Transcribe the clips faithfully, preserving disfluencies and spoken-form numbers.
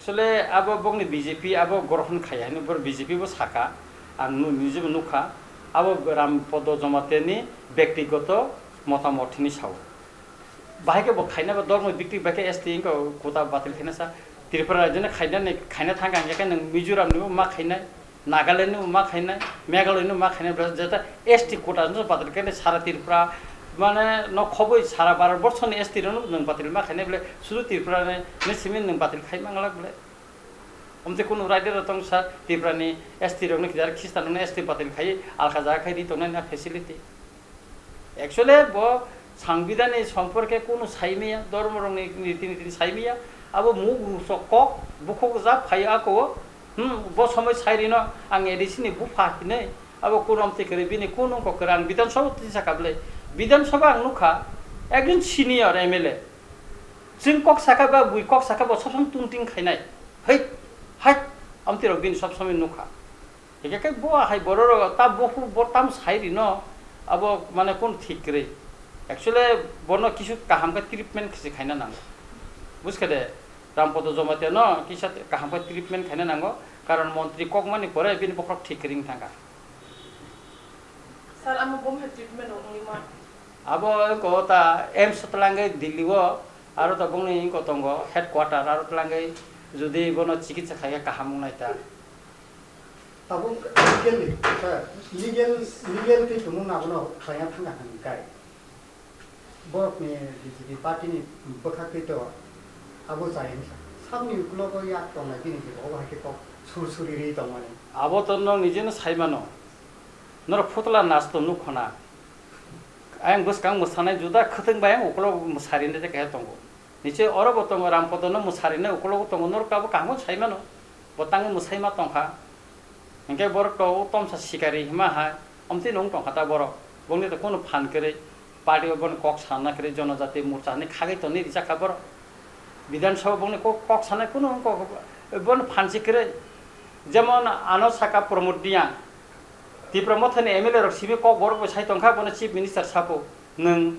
Asole abo bokni B J P abo grohon khaiya hinwi bor B J P bo saka, ang nu-, nijebo nukha, abo Ram Podo Jamatia ni bektigoto motamot hinwi sao. Bahai khe bo khaina ba dormo bikti bahai khe S T wngkha kota batil khaina sa, Tripura rajyo ni khaina ni khaina thangkha hingkhe nwng Mizoram ni bo ma khainai, Nagaland ni bo ma khainai, Meghalaya ni bo ma khainai, bwle jeta S T kota no batil khainai sara Tripura, mane no khoboi sara Bharat borso ni S T rok no nwng batil ma khainai bwle sudu Tripura ni, ni simi nwng batil khai manglak bwle. Omte kunu raida rok tong sa Tripura ni S T rok no kisa Christian rok no S T batil khai alka jaga khai ri tongnai na facility. Actually bo Sangbidan ni somporke kunu saimaya, dormo rok ni riti niti saimaya, abo muk rusok kok bukhuk ja phai ako, hmm, bo somoi sai rino ang A D C ni bupha hinwi, abo kunu omte kwrwi bini kunu kok kwrwi ang Bidhan Sabha tisa kable, Bidhan Sabha ang nukha, ekjon senior M L A, chwng kok saka ba bui kok saka bo sob somoi tung ting khainai, hei, hai, omte rok bini sob somoi nukha. Hingkhe khe bo hai borok rok ta buphuru bo tam sai rino abo mane kun thik kwrwi. Actually bono kisu kaham khe treatment khe se khaina nango. Buskha de, Rampodo Jamatia no kisa kaham khe treatment khaina nango, karon montri kokmani pore bini bokhorok thik kwrwi wng thangkha. Sir, amo bom hai treatment rok wngwi ma? Abo wngkha ta A I M S o twlangwi Delhi o, aro ta bongni wngkha tongo headquarter, aro twlangwi jodi bono chikitsa khaikhe kaham wngnai ta. Tabuk legally, sir, legal, legal twi tumung abono khlaina thangkha hwnkai. Borokni B J P party ni bwkhaktwi to abo chayani sa. Sabni ukulogo yak tongnai bini je bo hai khe kok sur suri ri tongmani. Abo to nwng nijeno saimano. Norok phutla nas to nuk khona. Ayang bwskang mwsanai juda khwtwng bai ang ukulogo mwsari nai khe tongo. Niche oro bo tongo, Rampodo no mwsari nai ukulogo tongo, norok abo kaham sai mano. Bo tangwi mwsai ma tongkha. Hinkhe borok to o tomsa sikari hima hai, omtwi nung tongkha ta borok. Bongni to kunu phan kwrwi, party o boni kok sana kwrwi, Jonojati Morcha hinwi khagwi tonwi rijak kha borok. Bidhan Sabha bongni kok, kok sanai kunu wngkha, boni phan si kwrwi. Jemon ano saka Pramod Reang, Tipra Motha ni M L A rok simi kok borok bai sai tongkha, bono Chief Minister sapo. Nwng,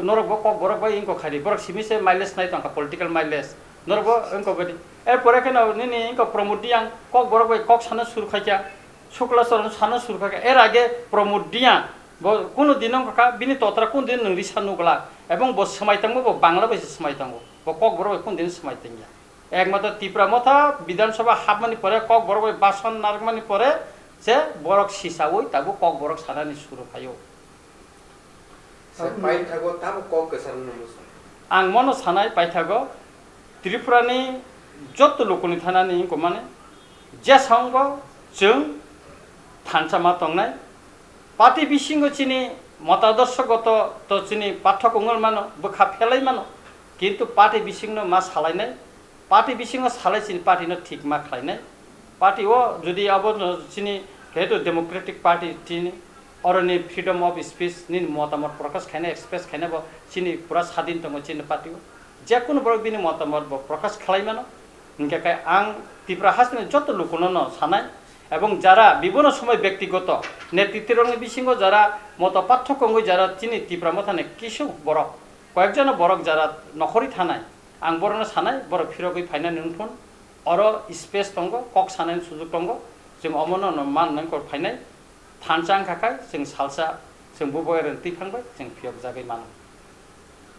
norok bo kok borok bai wngkha kha di, borok simi se mileage nai tongkha, political mileage. Norok bo wngkha bai di. Er pore khe no nini wngkha Pramod Reang kok borok bai kok sana suru khai kha, Shukla Charan sana suru khai kha. Er age Pramod Reang bo kunu din wngkha kha, bini totra kunu din nwng risa nukla. Ebong bo swmai tongbo, bo Bangla bai se swmai tongo. Bo kok borok bai kunu din swmai tongya. Ekmatro Tipra Motha Bidhan Sabha hapmani pore, kok borok bai bason narwkmani pore se borok sisaui tabuk kok borok sanani suru phaio. Sir, paithago tamo kok kwcharo no muchung? Ang mono sanai paithago Tripura ni joto lukuni thanani wngkha mani jesongo chwng thansa ma tongnai. Party bisingo chini matadorshogoto to chini pathok wngwi mano, bwkha phelai mano, kintu party bisingno ma salainai. Party bisingo salai chini party no thik ma khlainai. Party o jodi abo no chini kehetu Democratic Party tini oroni freedom of speech nini motamot prokash khaina, express khaina bo chini pura sadin tongo chini party o. Je kunu borok bini motamot bo prokash khlai mano. Hinkhe khe ang Tipra hasteni joto lukuno no sanai ebong jara bibono somoi bektigoto netritrirokni bisingo jara moto pathok wngwi jara chini Tipra Mothani kisu borok, koyekjono borok jara nokhorwi thanai. Ang borokno sanai, borok phirogwi phainani wngthun. Oro space tongo, kok sanani sujuk tongo. Chwng omono no man nang kok phainai. Thansa wngkha khe chwng salsa, chwng bubagra twi phang bai chwng phiyokjagwi mano.